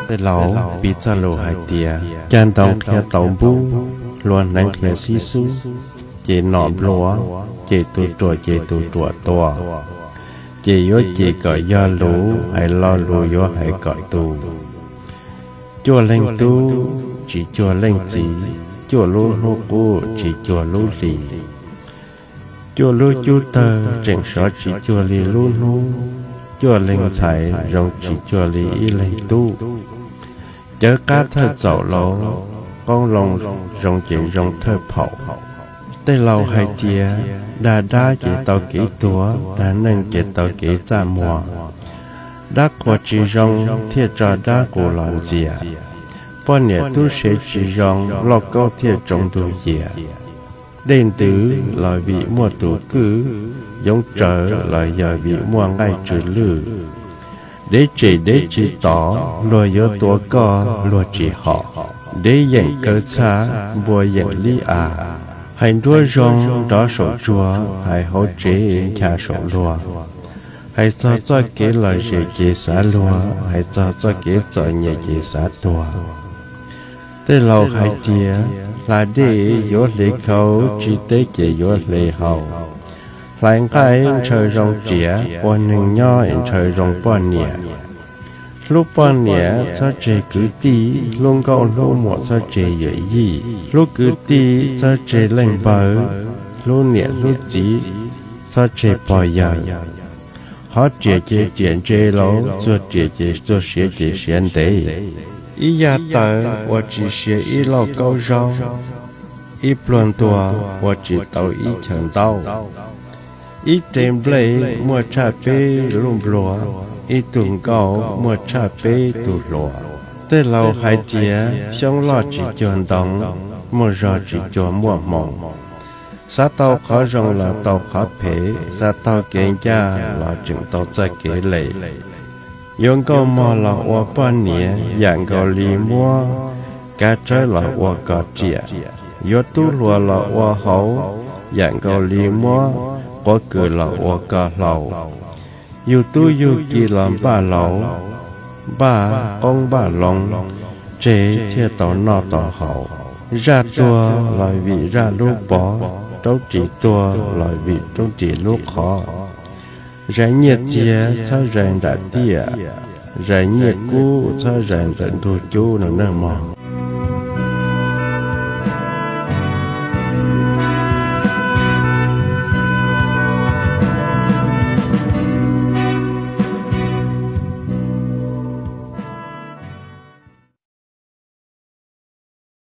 Tej laus piv txoj lus hais tias, cag ntoo qhia tau npub, hlua hneev qhia xib xub, ces nom nplua, ces tus ruam ces tus ruam tua, ces yuav cem kom yog lus, hais lo lus yuav hais kom tus. Cuaj leeg tub, tsis cuag leej txiv, cuaj lub hnub qub, tsis cuag lub hlis. Cuaj lub cub tawg tseem sov tsis cuag li lub hnub, cuaj leeg ntxhais zoo tsis cuag li ib leeg tub. Cawv qab thawj txaum laus, qoob loo zoo ces zoo thawj phaum. Tej laus hais tias, dag dab ces tau kev tuag, dag neeg ces tau kev txaj muag. Dab qhuas tsis zoo thiaj tso dab qus los ntxias. Poj niam tub se tsis zoo, lauj kaub thiaj tsoo ntug yias. Dej ntws los vim muaj tus kwj, yoov tsawv los yog vim muaj nqaij tsw lwj. Dev tsem dev tsis tom, luag yuav tua koj luag tsis hom. Dev yeem kaw txha, npua yeem lib av. Hais nruab zoo nrov saum tsuag, hais hauv tsev ncha saum luag. Hais txog txoj kev lom zem ces xav luag, hais txog txoj kev txom nyem ces xav tuag. Tej laus hais tias, hla dej yuav hle khau, tsis teb ces yuav hle hau. Hlais nqaij ntshaw zoo riam, ua neeg nyob ntshaw zoo poj niam. Hlub poj niam txhob tseg kwv tij, hlub nkauj hlub muam txhob tseg yawm yij. Hlub kwv tij txhob tseg leej npawg, hlub niam hlub txiv txhob tseg pog yawg. Qhov riam ces riam ntse laus, txuag riam ces txuag siav ces siav ntev. Ib yaj tawv ua tsis siav ib lauj kaub zaub, ib pluag ntuag ua tsis tau ib chaw ntaub. Ib re nplej muaj tshaj peb lub nplua, ib tug nkauj muaj tshaj peb tug hluas. Tej laus hais tias xyoob loj tsis cuag ntoo, muaj zog tsis cuag muaj hmoo. Xav tau qhov zoo los tau qhov phem, xav tau kev ncaj los tseem tau txoj kev lem. Yuav nkauj mog los ua poj niam, yam nkaus li muab kav tsawb los ua koj riam. Yuav tub hluas los ua hauv, yam nkaus li muab quav kws los ua koj hlau. Yug tub yug ki los npaj laus, npaj qoob npaj loo, tseg thiaj tau noj tau haus. Zaj tuag los vim zaj lub pov, roob ris tuag los vim roob ris lub qhov. Zais nyiaj txiag txhob zais nram tiaj, zais nyiaj kub txhob zais ntawm ntug cub no nawb mog.